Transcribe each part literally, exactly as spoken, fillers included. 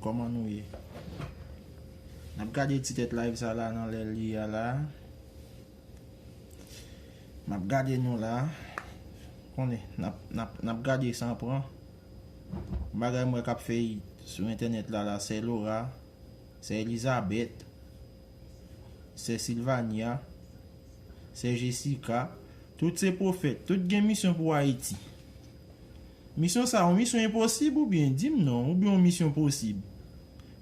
Kòman nou ye? N ap gade ti tèt live sa la nan lè li a la. M ap gade nou la. Konnen, n ap, n ap, n ap gade san pran. Bagay m wè k ap fèt sou entènèt la la, sè Laura, sè Elizabeth, sè Sylvania, sè Jessica, tout se pwofèt, tout gen misyon pou Ayiti. Misyon sa, yon misyon enposib oubyen? Di m non, oubyen yon misyon posib?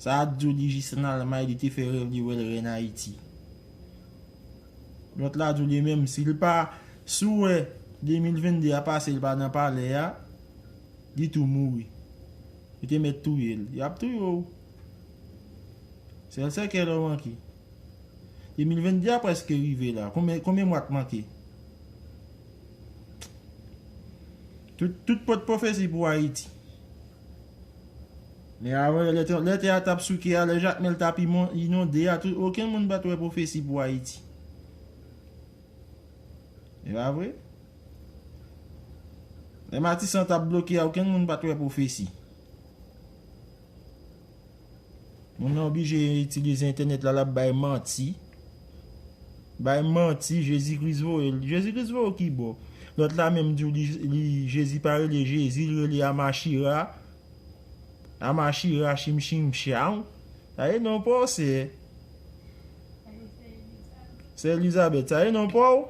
Sa a di w li jis ann Almay, li te fè rèv li wè l rèn Ayiti. Lòt la di w li menm, si l pa, si w wè de mil venn de a pase, l pa nan palè a, li tou mouri. Yo te mèt touye l. Y ap touye w. Sèl sèkèy lè w manke. De mil venn de a prèske rive la. Konbyen, konbyen mwa k manke? Tout, tout pòt pwofesi pou Ayiti. Men avan, lè tè, lè tè a t ap souke a, lè Jakmèl t ap imon-, inonde a, tout, okenn moun pa t wè pwofesi pou Ayiti. E pa vre? Lè Matisan t ap bloke a, okenn moun pa t wè pwofesi. Moun nan oblije itilize entènèt la, l ap bay manti. Bay manti, Jezi Kris voye l. Jezi Kris voye w ki bò? Lòt la menm di w li, li, Jezi pa rele Jezi, li rele Amachira. Amachira, chimchimchaw. Sa e non pa w, sè. Sè Elizabeth, sa e non pa w?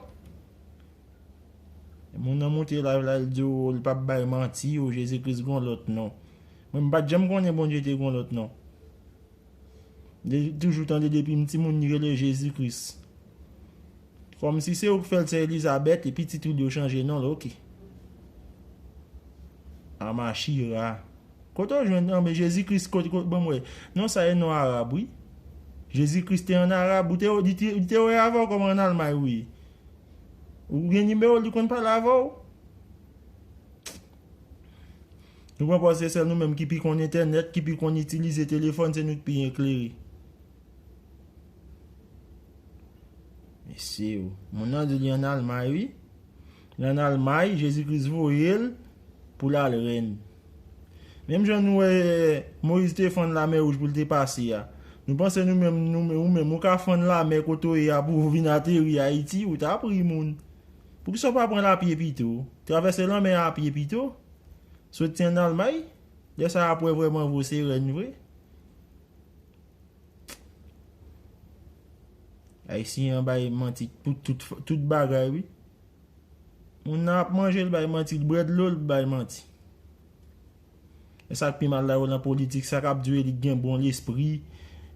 Moun nan monte live la, li di w li p ap bay manti, o Jezi Kris gon lòt non. Mwen, m pa t janm konnen Bondye te gon lòt non. Li toujou tande depi m timoun li rele Jezi Kris. Kòmsi se ou k fè l sè Elizabeth, e pitit ou li yo chanje non l, oke. Amachira. Kote w jwenn, anben Jezi Kris, kote, kote, ban m wè. Non, sa e non arab, wi. Jezi Kris te ann arab, ou te, li te, li te wè avè w kòman ann Almay ou ye. Ou gen nimewo l, li konn pale avè w. Nou pran pòz se sèl nou menm ki pi konn entènèt, ki pi konn itilize telefòn, se nou k pi eklere. Mesye o. Moun nan di li ann Almay, wi. Li ann Almay, Jezi Kris voye l pou l al rèn. Menm jan nou wè Moyiz te fann Lamè Wouj pou l te pase a. Nou panse nou menm, nou, ou menm, ou ka fann lamè kote w ye a pou w vin ateri Ayiti, ou ta pri moun. Poukisa w pa pran lapye pito? Travèse lanmè a apye pito? Soti ann Almay? Lè sa a, ap wè vrèman vre se rèn vre. Ayisyen an bay manti pou tout, tout bagay, wi. Moun nan ap manje, l bay manti, l bwè dlo, l bay manti. E sa k pi mal la, yo nan politik, sa k ap di w li gen bon lespri,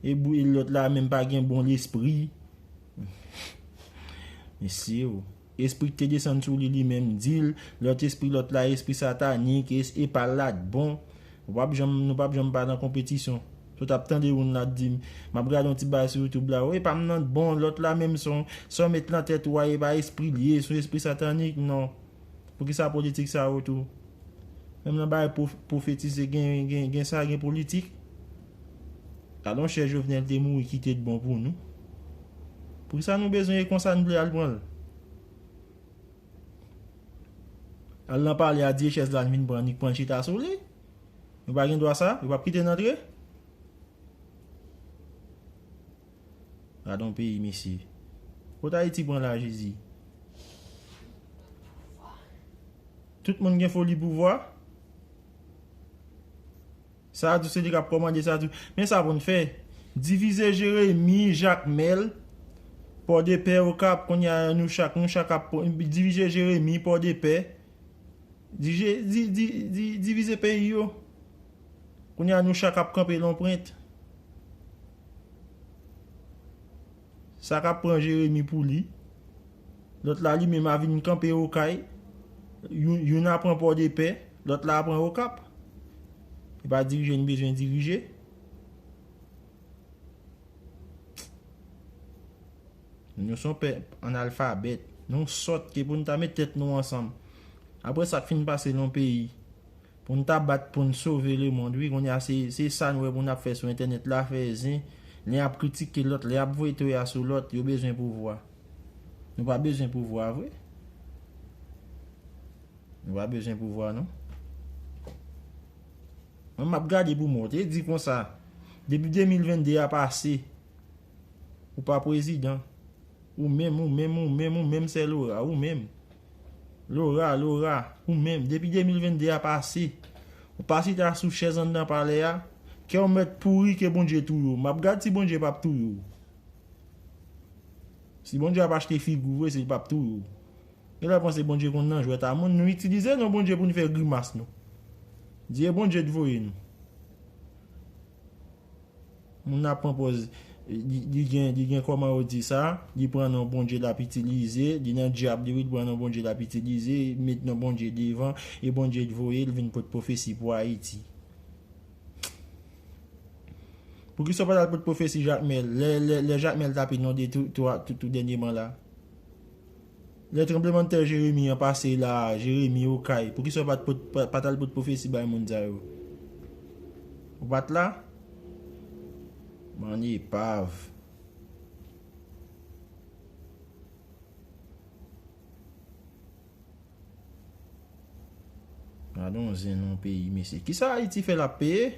e bou-, e lòt la menm pa gen bon lespri. Mesye o. Espri k te desann sou li, li menm di l, lòt espri, lòt la, espri satanik, e, e pa l la t bon. Nou p ap janm, nou p ap janm pa nan konpetisyon. Sot ap tande youn la t di m, m ap gade yon ti bagay sou YouTube la, wi, pa m nan t bon, lòt la menm se yon, sa w met nan tèt ou a, e pa espri l ye, se yon espri satanik, non. Poukisa politik sa yo tou? Menm nan bagay pwof-, pwofetize gen, gen, gen sa, gen politik. Gade yon chè Jovenel te mouri kite t bon pou nou. Poukisa nou bezwen e konsa nou vle al pran l? Al nan palè a, di e chèz la, n vin pran, nik pran chita sou li. Nou pa gen dwa sa, yo p ap kite n antre. Gade yon peyi, mesye. Kot Ayiti pran la, Jezi? Tout moun gen foli pouvwa. Sa a di w se li k ap kòmande sa a di w. Men sa pou n fè. Divize Jeremi, Jakmèl, Pòdepè, Okap, kounye a nou chak, nou chak ap divize Jeremi, Pòdepè. Di-, di-, di-, di-, divize peyi yo. Kounye a nou chak ap kanpe Lonpwent. Sa k ap pran Jeremi pou li. Lòt la li menm a vin kanpe Okay. Youn, youn a pran Pòdepè, lòt la a pran Okap. E pa dirije n bezwen dirije. Nou se yon pèp analfabèt. Nou sòt ke pou n ta met tèt nou ansanm. Apre sa k fin pase nan peyi, pou n ta bat pou n sove lemonn, wi, kounye a se, se sa nou wè pou n ap fè sou entènèt la, fè zen. Lè y ap kritike lòt, lè y ap voye toya sou lòt, yo bezwen pouvwa. Nou pa bezwen pouvwa vre. Nou pa bezwen pouvwa, non. Mwen, m ap gade pou mwen, te di konsa, Depi de mil venn de a pase, ou pa prezidan. Ou menm, ou menm, ou menm, ou menm, sè Laura, ou menm. Laura, Laura, ou menm. Depi de mil venn de a pase, ou pa chita sou chèz anndan palè a, kè w mèt pouri ke Bondye touye w. M ap gad si Bondye p ap touye w. Si Bondye ap achte figi w vre, se li p ap touye w. Genlè panse Bondye konn nan jwèt a moun. Nou itilize non Bondye pou n fè grimas nou. Di e Bondye t voye nou. Moun nan ap pran pòz, li, li gen, li gen kòman yo di sa, li pran non Bondye l ap itilize, li nan dyab li wi, li pran non Bondye l ap itilize, met non Bondye devan, e Bondye t voye l vin pot pwofesi pou Ayiti. Poukisa w pa t al pot pwofesi Jakmèl, lè, lè, lè Jakmèl t ap inonde tou, tou, tou, tou dènyèman la? Lè tranblemanntè Jeremi an pase la, Jeremi, Okay, poukisa w pa t pot, pa, pa t al pot pwofesi bay moun sa yo? Ou pa t la? Bann epav. Gade yon zen yon peyi, mesye. Kisa Ayiti fè l ap peye?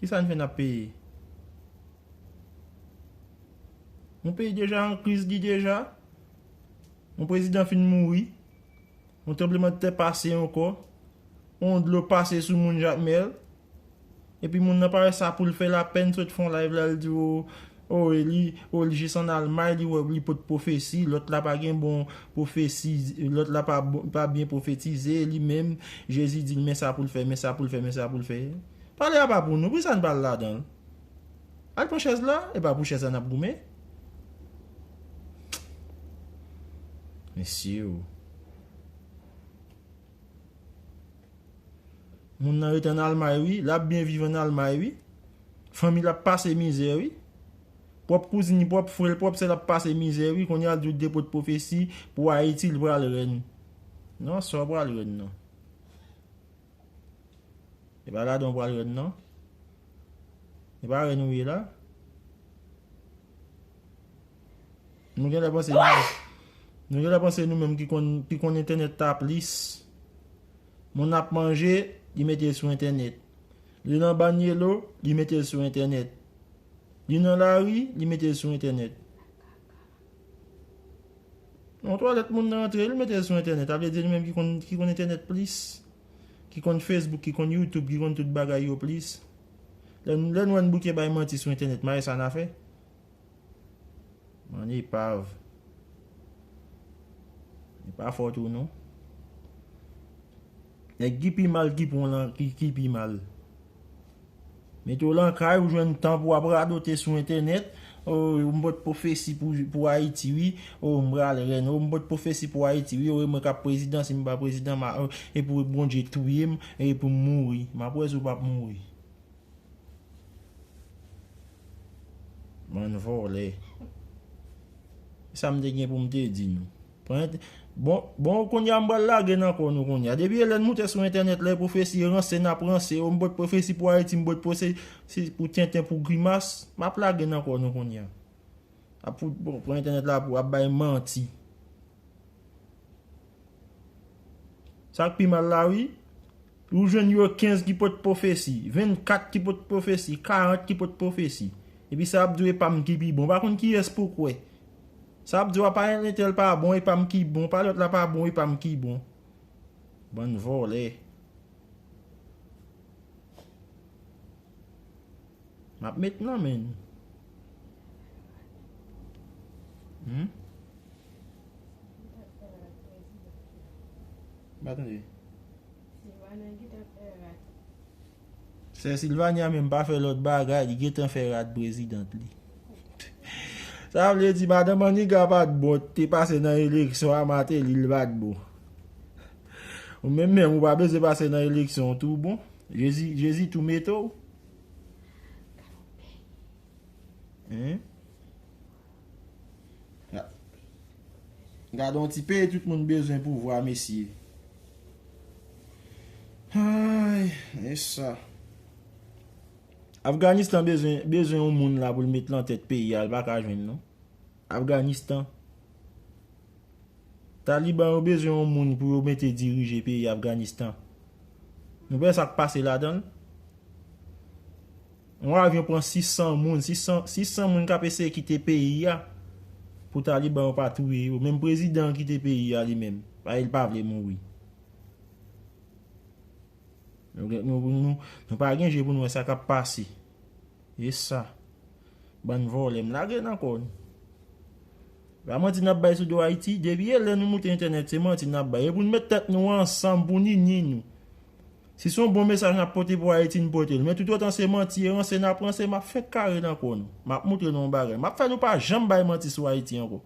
Kisa n fè n ap peye? Yon peyi deja an kriz li deja. Yon prezidan fin mouri. Yon tranblemanntè pase ankò. Yon dlo pase sou moun Jakmèl. Epi moun nan parèt sa pou l fè lapèn, sot fè yon live la, l di, o, o, e li, o, li jis ann Almay, li wè, li pot pwofesi, lòt la pa gen bon pwofesi, lòt la pa bon, pa byen pwofetize, li menm, Jezi di l, men sa pou l fè, men sa pou l fè, men sa pou l fè. Pale a pa pou nou, poukisa n pa al ladan l? Al pran chèz la, e pa pou chèz la n ap goumen. Mesye o. Moun nan rete ann Almay, wi. L ap byen viv ann Almay, wi. Fanmi l ap pase mizè, wi. Pwòp kouzin li, pwòp frè l, pwòp sè l ap pase mizè, wi. Kounye a l di w depot pwofesi pou Ayiti, l pral rèn. Non, sa w pral rèn, non. E pa ladan w pral rèn, non. E pa rèn ou ye la. Nou genlè panse nou, nou genlè panse nou menm ki konn, ki konn entènèt la plis. Moun ap manje, li mete l sou entènèt. Li nan banyelo, li mete l sou entènèt. Li nan lari, li mete l sou entènèt. Nan twalèt moun nan rantre, li mete l sou entènèt. Sa vle di li menm ki konn, ki konn entènèt plis, ki konn Facebook, ki konn YouTube, ki konn tout bagay yo plis. Lè, lè nou wè n bouke bay manti sou entènèt, mache sa n a fè. Bann epav. E pa fòt ou non. Nèg ki pi mal ki pran lan, ki, ki pi mal. Mete w lan kay ou jwenn tan pou w ap radote sou entènèt. O, m pot pwofesi pou, pou Ayiti, wi. O, m pral rèn. O, m pot pwofesi pou Ayiti, wi. O, e mwen k ap prezidan, si m pa prezidan, ma, e pou Bondye touye m, e pou m mouri. M ap wè si w p ap mouri. Bann vòlè. Sa m te gen pou m te di nou. Pran ent-, bon, bon, kounye a m pral lage nan kò nou kounye a. Depi lè n moute sou entènèt la, e pwofesi ranse n ap ranse. O, m pot pwofesi pou Ayiti, m pot pwofesi pou tenten, pou grimas. M ap lage nan kò nou kounye a. Ap fout, bon, pran entènèt la pou ap bay manti. Sa k pi mal la, wi. Ou jwenn yo kenz ki pot pwofesi, vennkat ki pot pwofesi, karant ki pot pwofesi. Epi sa ap di w e pa m ki pi bon. Pa konn kiyès pou kwè. Sa ap di w a pa entèl pa bon, e pa m ki bon, pa lòt la pa bon, e pa m ki bon. Bann vòlè. M ap met nan men nou. Hmm? M pa tande. Sè Silvania menm pa fè lòt bagay, li gentan fè rad prezidant li. Sa vle di, madan Maniga pa t bon, te pase nan eleksyon a, Martelly, li pa t bon. Ou menm menm, ou pa bezwen pase nan eleksyon, ou tou bon. Jezi, Jezi tou mete w. Hein? Gade yon ti peyi tout moun bezwen pouvwa, mesye. Ay, e sa. Afganistan bezwen, bezwen yon moun la pou l met lan tèt peyi a, l pa ka jwenn non. Afganistan. Taliban yo bezwen yon moun pou yo mete dirije peyi Afganistan. Nou wè sa k pase ladan l? Yon avyon pran sis san moun, sis san, sis san moun k ap eseye kite peyi a pou Taliban yo pa touye yo. Menm prezidan an kite peyi a li menm. Paske l pa vle mouri. Nou, nou, nou, nou pa gen je pou nou wè sa k ap pase. E sa. Bann vòlè, m lage nan kò nou. Pa manti n ap bay sou do Ayiti. Depi e lè nou moute entènèt, se manti n ap bay. E pou n met tèt nou ansanm, pou n ini nou. Si se yon bon mesaj n ap pote pou Ayiti, n pote l. Men toutotan se manti e ranse n ap ranse, m ap fenk kare nan kò nou. M ap moutre nou yon bagay. M ap fè nou pa janm bay manti sou Ayiti ankò.